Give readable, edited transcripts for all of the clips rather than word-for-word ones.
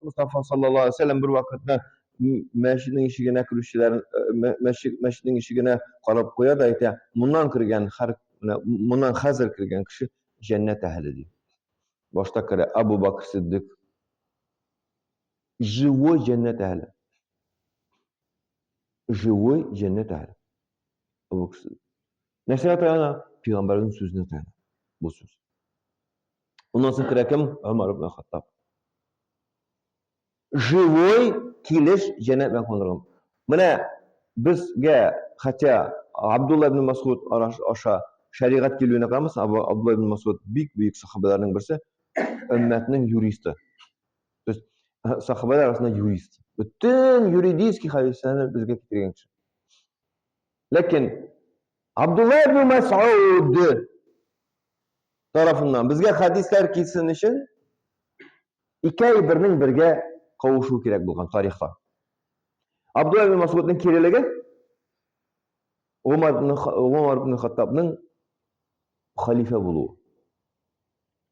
Мустафа саллаллаһу алейһи ва сәлләм бер вакытны мәчетнең ишегенә керүчеләр мәчетнең ишегенә карап куя да әйтә, моннан кергән һәр моннан хәзер кергән кеше җәннәт әһеле ди. Башта керә Абу Бакр Сиддык. Живой җәннәт әһеле. Живой җәннәт әһеле. Абу Бакр Сиддык. Нәрсәгә таяна? Пәйгамбәрнең сүзенә таяна. Бу сүз. Уннан соң керә кем? Умар ибн Хаттаб. Живой килеш җәннәт белән кундырган. Менә безгә, хотя Абдулла ибн Масуд аша шәригать килүенә карамастан, Абдулла ибн Масуд бик бөек сахабаларның берсе, өммәтнең юристы. То есть сахабалар арасында юрист. Бөтен юридический хәдисләрне безгә китергән кеше. Ләкин Абдулла ибн Масуд тарафыннан безгә хәдисләр килсен өчен ике әйбернең бергә кавышу кирәк булган тарихта. Абдулла ибн Масудның кирелеге Умар ибн Хаттабның халифә булуы.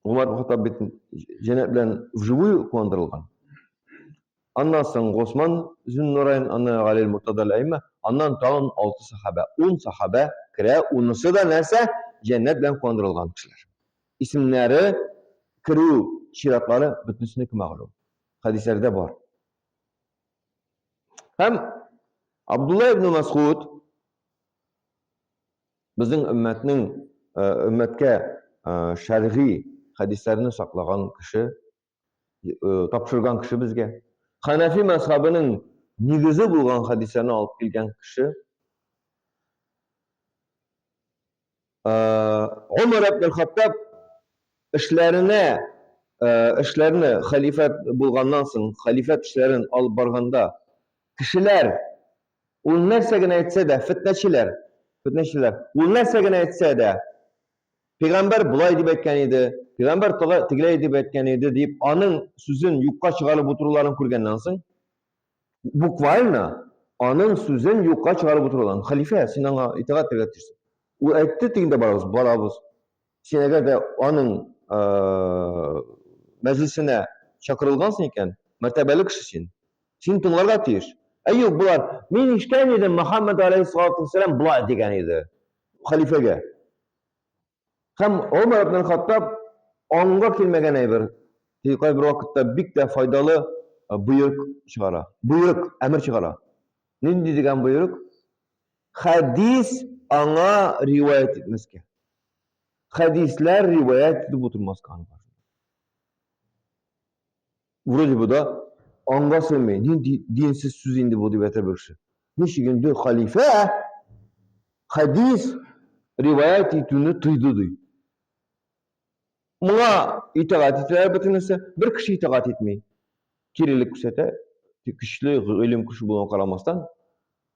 Умар ибн Хаттаб бит җәннәт белән вживую куандырылган. Аннан соң Госман Зүннурайн, аннан Галил Муртада Әймә, аннан тагын 6 сахабә, 10 сахабә керә, унысы да нәрсә? Җәннәт белән куандырылган кешеләр. Исемнәре, керү чиратлары бөтенесенеке мәгълүм. Хәдисләрдә бар. Һәм Абдулла ибн Масгуд безнең өммәтнең өммәткә шәргый хәдисләрне саклаган кеше тапшырган кеше безгә. Ханафи мәзхәбенең нигезе булган хәдисләрне алып килгән кеше. Умар ибн Хаттаб эшләренә эшләрне халифәт булганнан соң, халифәт эшләрен алып барганда кешеләр ул нәрсә генә әйтсә дә, фетнәчеләр, фетнәчеләр, ул нәрсә генә әйтсә дә, Пәйгамбәр болай дип әйткән иде, пәйгамбәр тегеләй дип әйткән иде дип, аның сүзен юкка чыгарып утыруларын күргәннән соң, буквально аның сүзен юкка чыгарып утыруларын. Хәлифә, син аңа итагать итәргә тиешсең. Ул әйтте дигәндә барабыз, барабыз. Син әгәр дә аның мәҗлесенә чакырылгансың икән, мәртәбәле кеше син. Син тыңларга тиеш. Ә юк, болар, мин ишеткән идем, Мөхәммәд алейһиссалату вәссәлам болай дигән иде. Хәлифәгә. Һәм Омар ибн Хаттаб аңга килмәгән әйбер. Кайбер вакытта бик тә файдалы боерык чыгара. Боерык, әмер чыгара. Нинди дигән боерык? Хәдис аңа риваять итмәскә. Хәдисләр риваять итеп утырмаска аның каршында. Вроде бы да аңга сыймый. Нинди динсез сүз инде бу дип әйтә бер кеше. Ничек инде халифә хәдис риваять итүне тыйды ди. Моңа итагать итәләр бөтенесе. Бер кеше итагать итми. Кирелек күрсәтә. Көчле гыйлем кеше булуына карамастан,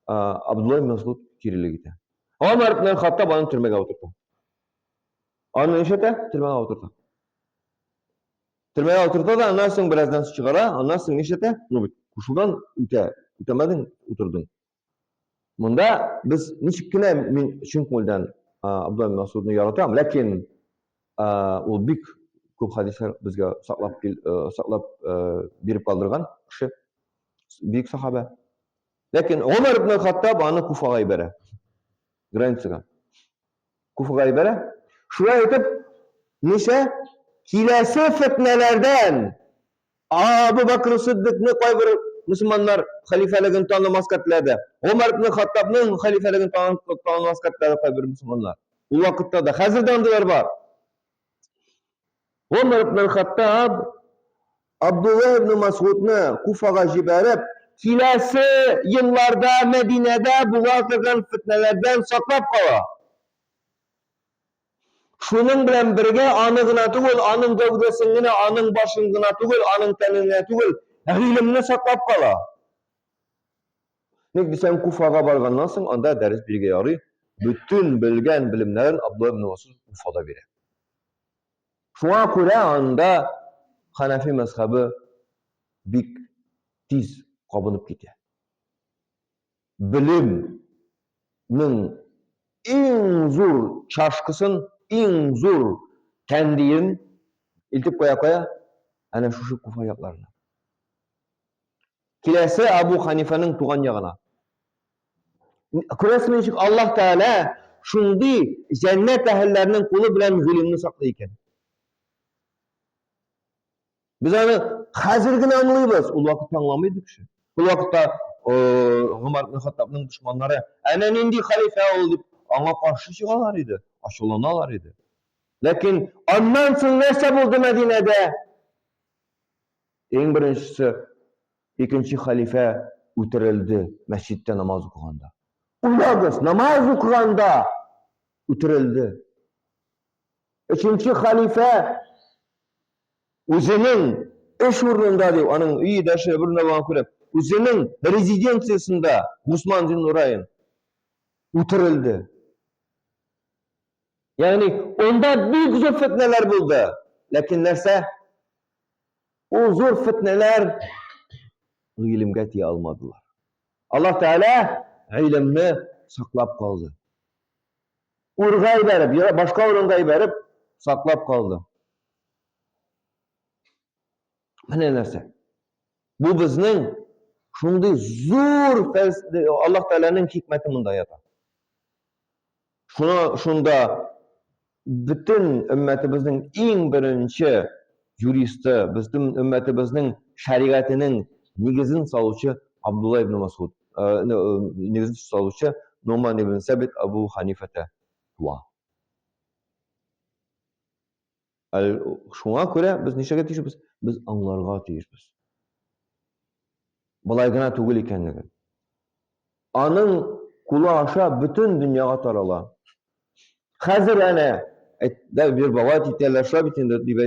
Абдулла ибн Масгуд кирелек итә. Омар ибн Хаттаб аны төрмәгә утырта. Аны нишләтә? Төрмәгә утырта. Төрмәгә утырта да, аннан соң бераздан чыгара, аннан соң нишләтә? Ну бит кушылган үтә, үтәмәдең, утырдың. Монда без ничек кенә мин чын күңелдән Абдулла ибн Масудны яратам, ләкин ул бик күп хәдисләр безгә саклап саклап биреп калдырган кеше, бик сахаба. Ләкин Умар ибн Хаттаб аны Куфага җибәрә. Границага. Куфага җибәрә. Шулай итеп, ничә киләсе фетнәләрдән Абу Бакр Сиддикны кайбер мөселманнар хәлифәлеген танымаска теләде. Гомар ибн Хаттабның хәлифәлеген танымаска теләде кайбер мөселманнар. Ул вакытта да, хәзер дә андыйлар бар. Гомар ибн Хаттаб Абдулла ибн Масгудны Куфага җибәреп, киләсе елларда Мәдинәдә була торган фетнәләрдән саклап кала. Шуның белән бергә аны гына түгел, аның гәүдәсен генә, аның башын гына түгел, аның тәнен генә түгел, гыйлемне саклап кала. Ник дисәң, Куфага барганнан соң анда дәрес бирергә ярый. Бөтен белгән белемнәрен Абдулла ибн Масуд Куфада бирә. Шуңа күрә анда Ханафи мәзхәбе бик тиз кабынып китә. Белемнең иң зур чашкасын, иң зур кәндиен илтеп куя кая? Әнә шушы Куфа якларына. Киләсе Абу Ханифаның туган ягына. Күрәсезме, ничек Аллаһ Тәгалә шундый җәннәт әһелләренең кулы белән гыйлемне саклый икән. Без аны хәзер генә аңлыйбыз, ул вакытта аңламый иде кеше. Ул вакытта Гомар ибн Хаттабның дошманнары, әнә нинди хәлифә ул дип, аңа каршы чыгалар иде, ачуланалар иде. Ләкин аннан соң нәрсә булды Мәдинәдә? Иң беренчесе, икенче хәлифә үтерелде мәчеттә намаз укыганда. Уйлагыз, намаз укыганда үтерелде. Өченче хәлифә үзенең эш урынында дип, аның өе дә эше бер булган күреп, үзенең резиденциясендә Гусман Зиннураин үтерелде. Ягъни, онда бик зур фетнәләр булды. Ләкин нәрсә? Ул зур фетнәләр гыйлемгә тия алмадылар. Аллаһ Тәгалә гыйлемне саклап калды. Урга ибәреп, башка урынга ибәреп саклап калды. Менә нәрсә. Бу безнең шундый зур Аллаһ Тәгаләнең хикмәте монда ята. Шуна шунда бөтен өммәтебезнең иң беренче юристы, безнең өммәтебезнең шәригатенең нигезен салучы Абдулла ибн Масуд, э, э, нигезен салучы Нуман ибн Сәбит Абу Ханифәтә туа. Шуңа күрә без нишләргә тиешбез? Без аңларга тиешбез. Болай гына түгел икәнлеген. Аның кулы аша бөтен дөньяга тарала. Хәзер әнә дә вербовать итәләр, шулай бит инде дип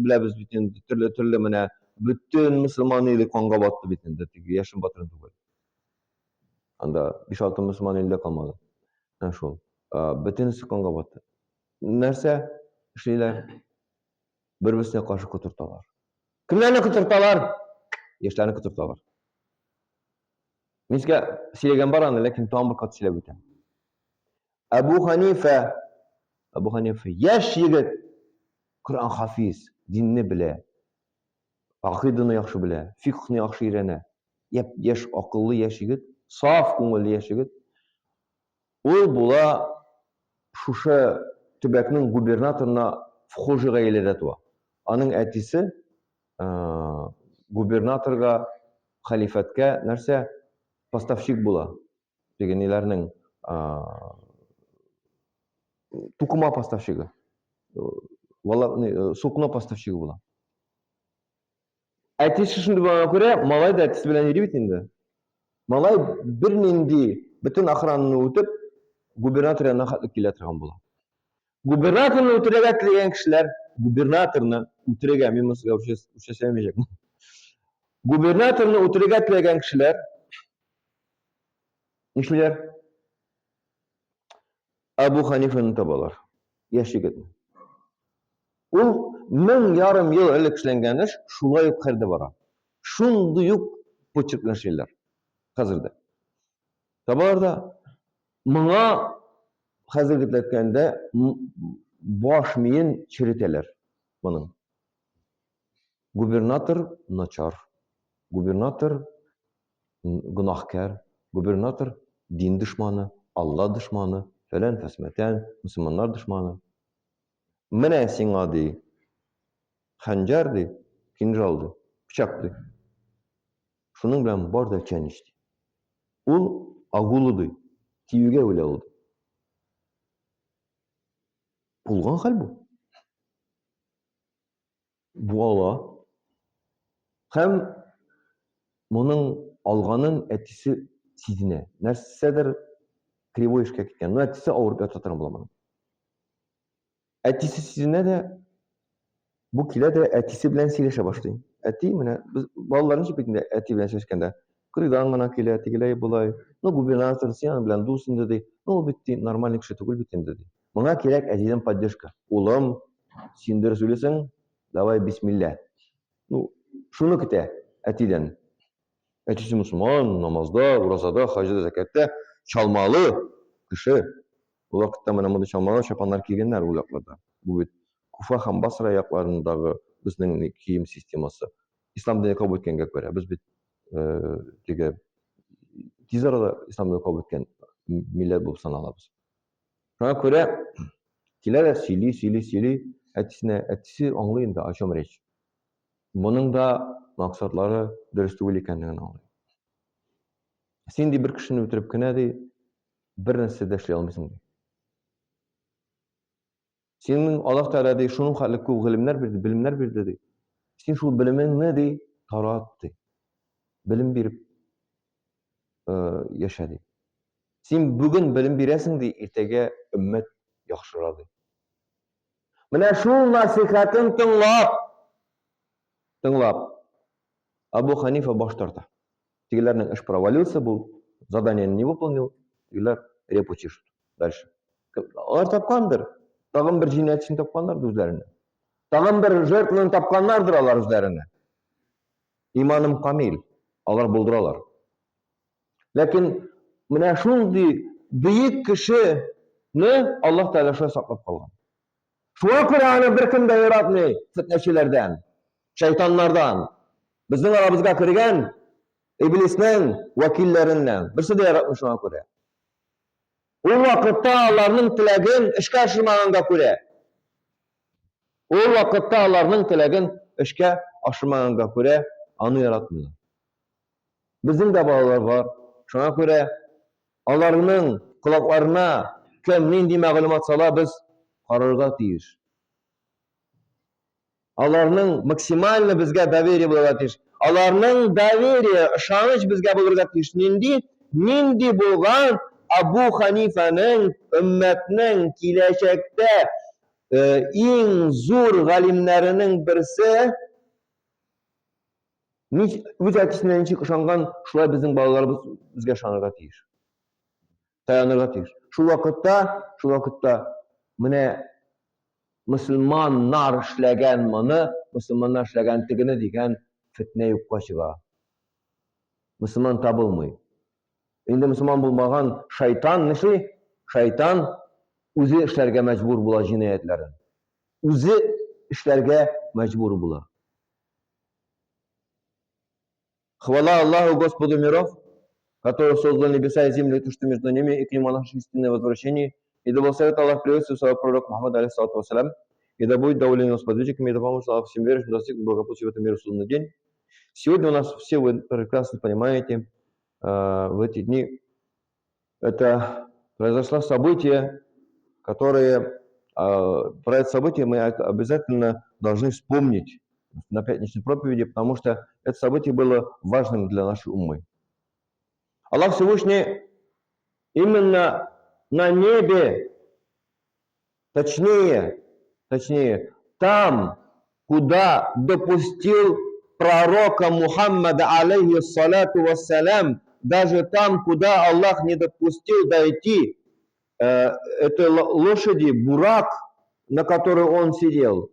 беләбез бит инде төрле-төрле менә бөтен мөселман иле канга батты бит инде, теге яшен батырын түгел. Анда 5-6 мөселман илдә калмады. Менә шул. Бөтенесе канга батты. Нәрсә эшлиләр? Бер-берсенә каршы котырталар. Кемнәрне котырталар? Яшьләрне котырталар. Мин сезгә сөйләгән бар аны, ләкин тагын бер кат сөйләп үтәм. Әбу Ханифә, Әбу Ханифә яшь егет, Коръән хафиз, динне белә, акыйданы яхшы белә, фикхны яхшы өйрәнә. Япь яшь акыллы яшь егет, саф күңелле яшь егет. Ул була шушы төбәкнең губернаторына вхожий гаиләдә туа. Аның әтисе губернаторга, хәлифәткә нәрсә поставщик була. Теге ниләрнең тукыма поставщигы. Сукно поставщигы була. Әтисе шундый булганга күрә, малай да әтисе белән йөри бит инде. Малай бернинди бөтен охрананы үтеп, губернатор янына хәтле килә торган була. Губернаторны үтерергә теләгән кешеләр, губернаторны үтерергә, мин моны сезгә урысча сөйләмәячәкмен. Губернаторны үтерергә теләгән кешеләр нишлиләр? Әбу Ханифаны табалар. Яшь егетне. Ул 1500 ел элек эшләнгән эш шулай ук хәлдә бара. Шундый ук почерк белән эшлиләр. Хәзер дә. Табалар да моңа хәзерге әйткәндә баш миен черетәләр моның. Губернатор начар. Губернатор гөнаһкәр, губернатор дин дошманы, Алла дошманы, фәлән фәсмәтән, мөселманнар дошманы. Менә сиңа ди, хәнҗәр ди, кинжал ди, пычак ди. Шуның белән бар да чәнич ди. Ул агулы ди, тиюгә үлә ул ди. Булган хәл бу. Бу ала. Һәм моның алганын әтисе сизенә. Нәрсәдер кривой эшкә киткән. Ну, әтисе авырып ята торган була моның. Әтисе сизенә дә, бу килә дә әтисе белән сөйләшә башлый. Әти, менә без балалар ничек бит инде әти белән сөйләшкәндә, кырыйдан гына килә, тегеләй болай. Ну, губернатор, син аның белән дус инде ди. Ну, ул бит ди, нормальный кеше түгел бит инде ди. Моңа кирәк әтидән поддержка. Улым, син дөрес уйлыйсың, давай бисмилла. Ну, шуны көтә әтидән. Әтисе мусульман, намазда, уразада, хаҗда, зәкәттә чалмалы кеше. Ул вакытта менә мондый чалмалы чапаннар кигәннәр ул якларда. Бу бит Куфа һәм Басра якларындагы безнең кием системасы. Ислам дине кабул иткәнгә күрә, без бит теге тиз арада исламны кабул иткән милләт булып саналабыз. Шуңа күрә килә дә сөйли, сөйли, сөйли, әтисенә, әтисе аңлый инде, о чем речь. Моның да максатлары дөрес түгел икәнлеген аңлый. Син ди бер кешене үтереп кенә ди, бер нәрсә дә эшли алмыйсың ди. Синең Аллаһ Тәгалә ди, шуның хәтле күп гыйлемнәр бирде, белемнәр бирде ди. Син шул белемеңне ди, тарат ди. Белем биреп яшә ди. Син бүген белем бирәсең ди, иртәгә өммәт яхшыра ди. Менә шул насихатын тыңлап, тыңлап, Абу Ханифа баш тарта. Тегеләрнең эш провалился, бу задание не выполнил, тегеләр репу чешут. Дальше. Алар тапкандыр. Тагын бер җинаятьчене тапканнардыр үзләренә. Тагын бер жертваны тапканнардыр алар үзләренә. Иманым камил. Алар булдыралар. Ләкин менә шундый бөек кешене Аллаһ Тәгалә шулай саклап калган. Шуңа күрә аны беркем дә яратмый фетнәчеләрдән, шайтаннардан. Безнең арабызга кергән иблиснең вәкилләреннән. Берсе дә яратмый шуңа күрә. Ул вакытта аларның теләген эшкә ашырмаганга күрә. Ул вакытта аларның теләген эшкә ашырмаганга күрә аны яратмыйлар. Безнең дә балалар бар. Шуңа күрә аларның колакларына кем нинди мәгълүмат сала, без карарга тиеш. Аларның максимально безгә доверие булырга тиеш. Аларның доверие, ышаныч безгә булырга тиеш. Нинди? Нинди булган Абу Ханифаның өммәтнең киләчәктә э, иң зур галимнәренең берсе үз әтисенә ничек ышанган, шулай безнең балаларыбыз безгә ышанырга тиеш. Таянырга тиеш. Шул вакытта, шул вакытта менә мөселманнар эшләгән моны, мөселманнар эшләгән тегене дигән фетнә юкка чыга. Мөселман табылмый. Инде мөселман булмаган шайтан нишли? Шайтан үзе эшләргә мәҗбүр була җинаятьләрен. Үзе эшләргә мәҗбүр була. Хвала Аллаху Господу миров, который создал небеса и землю, и то, что между ними, и к нему наше истинное возвращение. И да благословит Аллах приветствие своего пророка Мухаммада, алейхиссалату вассалям, и да будет доволен его сподвижниками, и да поможет Аллах всем верующим достигнуть благополучия в этом мире в судный день. Сегодня у нас все вы прекрасно понимаете, в эти дни это произошло событие, которое, про это событие мы обязательно должны вспомнить на пятничной проповеди, потому что это событие было важным для нашей умы. Аллах Всевышний именно на небе, точнее, точнее, там, куда допустил пророка Мухаммада, алейхиссалату вассалям, даже там, куда Аллах не допустил дойти этой лошади, бурак, на которой он сидел.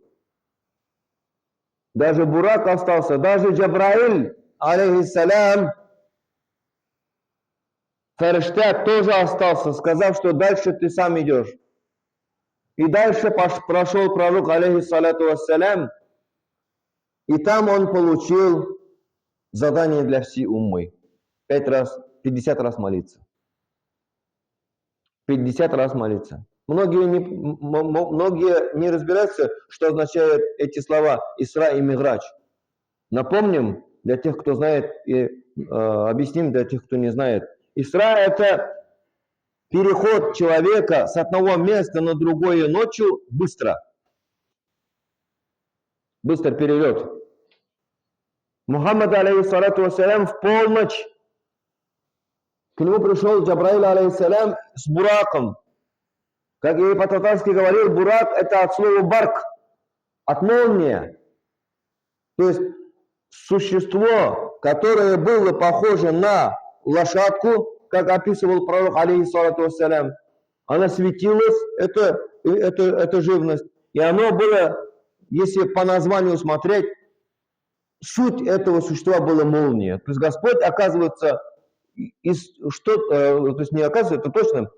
Даже бурак остался, даже Джабраиль, алейхиссалям, Фариштә тоже остался, сказав, что дальше ты сам идешь. И дальше прошел пророк, алейхиссалату вассалям, и там он получил задание для всей уммы. Пять раз, 50 раз молиться. 50 раз молиться. Многие не разбираются, что означают эти слова Исра и Миграч. Напомним для тех, кто знает, и объясним для тех, кто не знает. Исра – это переход человека с одного места на другое ночью быстро. Быстро перелет. Мухаммад, алейхиссалату вассалям, в полночь к нему пришел Джабраиль, алейхиссалям, с бураком. Как я и по-татарски говорил, бурак – это от слова барк, от молнии. То есть существо, которое было похоже на лошадку, как описывал пророк, алейхиссалату вассалям, она светилась, это живность. И оно было, если по названию смотреть, суть этого существа была молния. То есть Господь, оказывается, из, что, то есть не оказывается, это точно,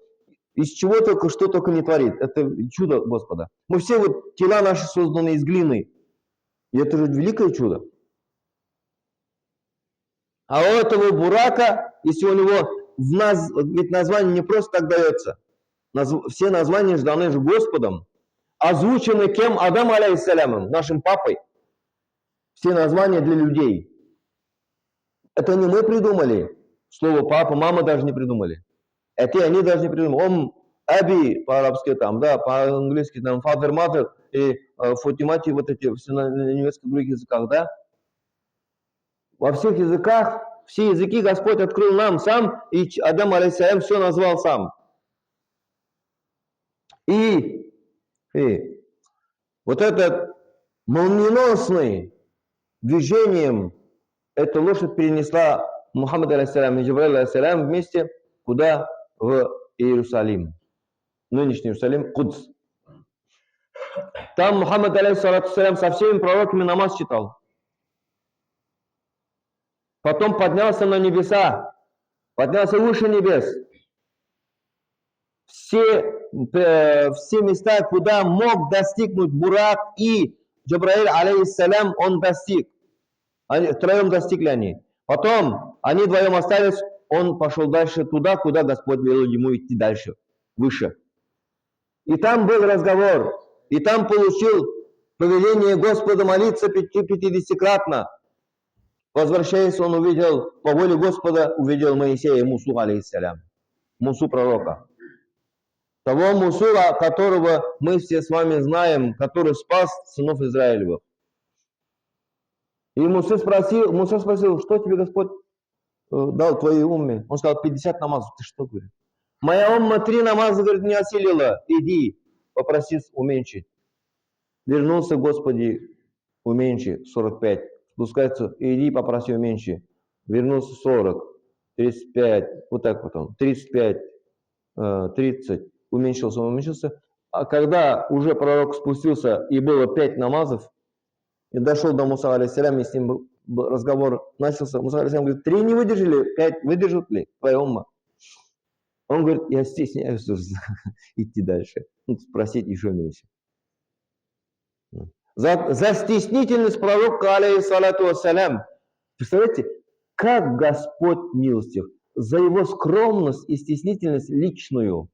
из чего только, что только не творит. Это чудо Господа. Мы все вот, тела наши созданы из глины. И это же великое чудо. А у этого бурака, если у него в наз... ведь название не просто так дается. Все названия же даны же Господом. Озвучены кем? Адам, алейхиссалямом, нашим папой. Все названия для людей. Это не мы придумали. Слово папа, мама даже не придумали. Это они даже не придумали. Ом, аби по-арабски там, да, по-английски там father, mother и фотимати, вот эти все на немецком, других языках, да. Во всех языках, все языки Господь открыл нам сам, и Адам, алейхиссалям, все назвал сам. И вот этот молниеносный движением эта лошадь перенесла Мухаммад, алейхиссалям, и Джабраил, алейхиссалям, вместе куда? В Иерусалим. Нынешний Иерусалим, Кудс. Там Мухаммад, алейхиссалам, со всеми пророками намаз читал. Потом поднялся на небеса, поднялся выше небес. Все места, куда мог достигнуть Бурак и Джабраиль, алейхиссалям, он достиг. Они, втроем достигли они. Потом они вдвоем остались, он пошел дальше туда, куда Господь велел ему идти дальше, выше. И там был разговор, и там получил повеление Господа молиться пятидесятикратно. Возвращаясь, он увидел, по воле Господа, увидел Моисея, Мусу, алейхиссалям, Мусу пророка. Того Мусу, которого мы все с вами знаем, который спас сынов Израилевых. И Муса спросил, что тебе Господь дал твоей умме? Он сказал, 50 намазов. Ты что, говорит? Моя умма три намаза, говорит, не осилила. Иди, попроси уменьшить. Вернулся, Господи, уменьши, 45. Спускается, иди, попроси уменьши. Вернулся 40, 35, вот так потом, 35, 30, уменьшился, уменьшился. А когда уже пророк спустился и было пять намазов, и дошел до Муса, алейхиссалям, и с ним разговор начался, Муса, алейхиссалям, говорит, три не выдержали, пять выдержат ли твоя умма? Он говорит, я стесняюсь идти дальше, ну, спросить еще меньше. За стеснительность пророка, алейхиссалату вассалям. Представляете, как Господь милостив. За его скромность и стеснительность личную.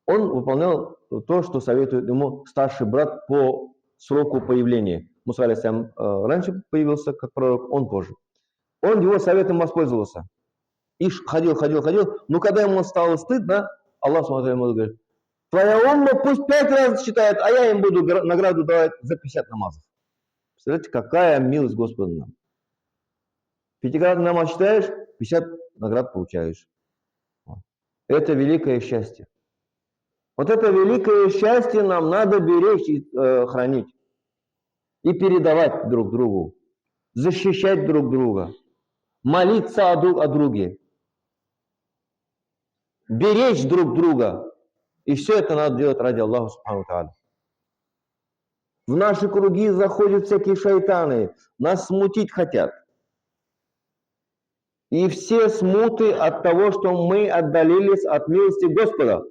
Он выполнял то, что советует ему старший брат по сроку появления. Муса, алейхиссалям, раньше появился как пророк, он позже. Он его советом воспользовался. И ходил, ходил, ходил. Но когда ему стало стыдно, Аллах ему говорит, твоя умма пусть пять раз читает, а я им буду награду давать за 50 намазов. Представляете, какая милость Господа нам. Пятикратный намаз читаешь, 50 наград получаешь. Это великое счастье. Вот это великое счастье нам надо беречь и хранить. И передавать друг другу. Защищать друг друга. Молиться о друге. Беречь друг друга. И все это надо делать ради Аллаха Субхану Тааля. В наши круги заходят всякие шайтаны, нас смутить хотят. И все смуты от того, что мы отдалились от милости Господа.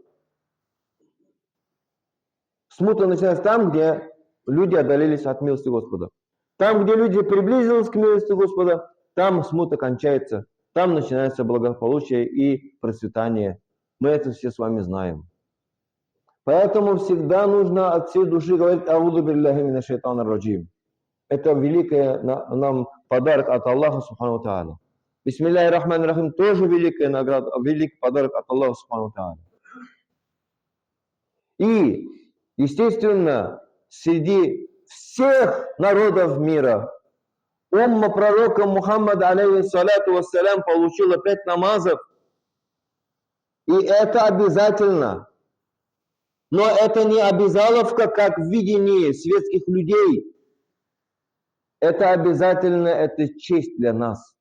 Смута начинается там, где люди отдалились от милости Господа. Там, где люди приблизились к милости Господа, там смута кончается, там начинается благополучие и процветание. Мы это все с вами знаем. Поэтому всегда нужно от всей души говорить «Ауду билляхи мина шайтана раджим». Это великий нам подарок от Аллаха Субхану Тааля. Бисмилляхи рахмани рахим тоже великая награда, великий подарок от Аллаха Субхану Тааля. И, естественно, среди всех народов мира умма пророка Мухаммада, алейхиссалату вассалям, получила пять намазов. И это обязательно. Но это не обязаловка, как в видении светских людей. Это обязательно, это честь для нас.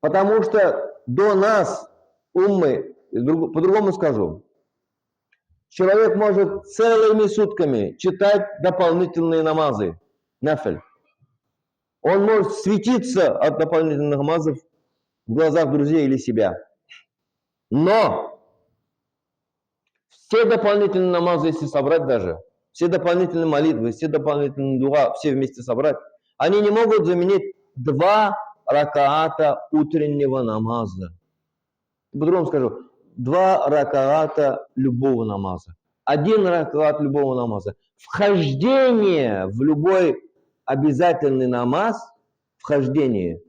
Потому что до нас, уммы, по-другому скажу, человек может целыми сутками читать дополнительные намазы, нафиль. Он может светиться от дополнительных намазов в глазах друзей или себя. Но все дополнительные намазы, если собрать даже, все дополнительные молитвы, все дополнительные дуа, все вместе собрать, они не могут заменить два ракаата утреннего намаза. По-другому скажу, 2 ракаата любого намаза. 1 ракаат любого намаза. Вхождение в любой обязательный намаз, вхождение,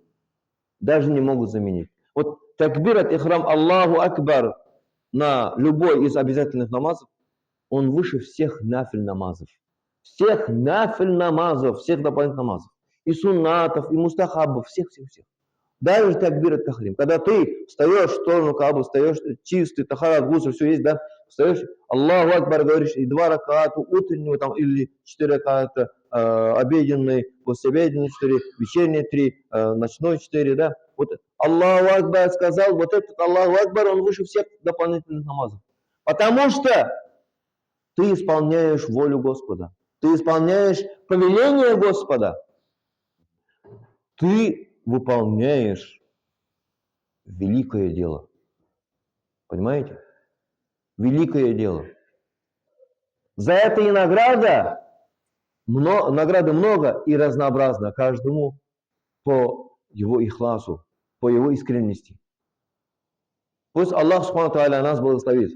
даже не могут заменить. Вот такбират ихрам Аллаху Акбар на любой из обязательных намазов, он выше всех нафиль намазов. Всех нафиль намазов, всех дополнительных намазов. И суннатов, и мустахабов, всех-всех-всех. Даже такбир ат-тахрим. Когда ты встаешь в сторону Каабы, встаешь чистый, тахарат, гусл, все есть, да, встаешь, Аллаху Акбар, говоришь, и 2 ракаата утреннего, там, или 4 ракаата обеденный, послеобеденный 4, вечерний 3, ночной 4, да. Вот Аллаху Акбар сказал, вот этот Аллаху Акбар, он выше всех дополнительных намазов. Потому что ты исполняешь волю Господа, ты исполняешь повеление Господа, ты выполняешь великое дело. Понимаете? Великое дело. За это и награда, награды много и разнообразно каждому по его ихласу, по его искренности. Пусть Аллах субхану тааля нас благословит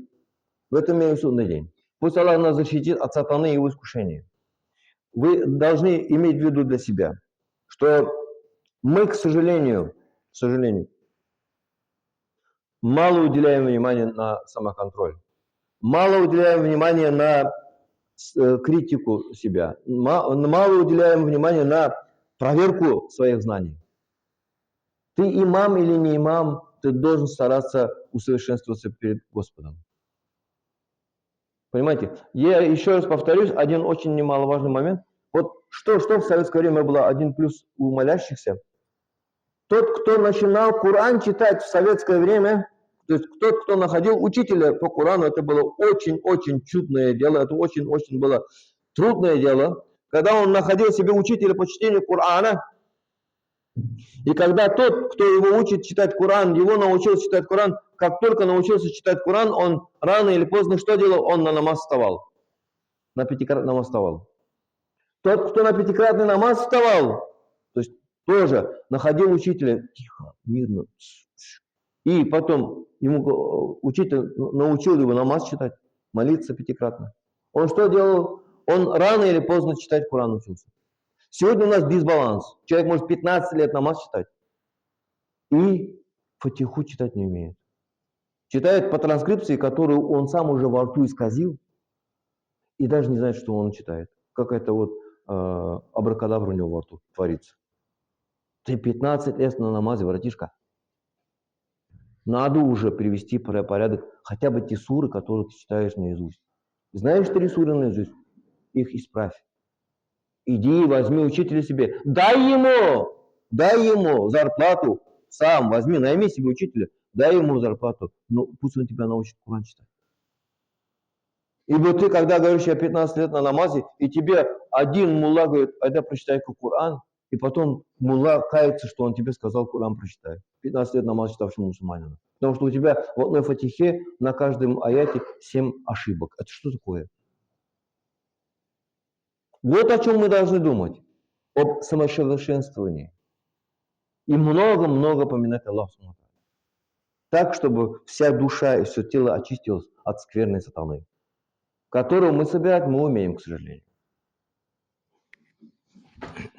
в этом мире судный день. Пусть Аллах нас защитит от сатаны и его искушения. Вы должны иметь в виду для себя, что мы, к сожалению, мало уделяем внимания на самоконтроль, мало уделяем внимания на критику себя, мало уделяем внимания на проверку своих знаний. Ты имам или не имам, ты должен стараться усовершенствоваться перед Господом. Понимаете? Я еще раз повторюсь, один очень немаловажный момент. Вот что в советское время было один плюс у молящихся? Тот, кто начинал Коран читать в советское время, то есть тот, кто находил учителя по Корану, это было очень-очень чудное дело, это очень-очень было трудное дело. Когда он находил себе учителя по чтению Корана, и когда тот, кто его учит читать Коран, его научил читать Коран, как только научился читать Коран, он рано или поздно что делал? Он на намаз вставал. На пятикратный намаз вставал. Тот, кто на пятикратный намаз вставал, то есть тоже находил учителя, тихо, мирно, и потом ему учитель научил его намаз читать, молиться пятикратно. Он что делал? Он рано или поздно читать Коран учился. Сегодня у нас дисбаланс. Человек может 15 лет намаз читать и фатиху читать не умеет. Читает по транскрипции, которую он сам уже во рту исказил, и даже не знает, что он читает. Какая-то вот абракадабра у него во рту творится. Ты 15 лет на намазе, братишка. Надо уже привести порядок хотя бы те суры, которые ты читаешь наизусть. Знаешь 3 суры наизусть? Их исправь. Иди, возьми учителя себе. Дай ему зарплату. Сам возьми, найми себе учителя, дай ему зарплату. Но пусть он тебя научит Коран читать. Ибо ты, когда говоришь, я 15 лет на намазе, и тебе один мулла говорит, айда прочитай-ка Коран, и потом мулла кается, что он тебе сказал, Коран прочитай. 15 лет намаз читавшему мусульманину. Потому что у тебя в одной фатихе на каждом аяте 7 ошибок. Это что такое? Вот о чем мы должны думать. Об самосовершенствовании. И много-много поминать Аллаха. Так, чтобы вся душа и все тело очистилось от скверной сатаны, которую мы собирать мы умеем, к сожалению.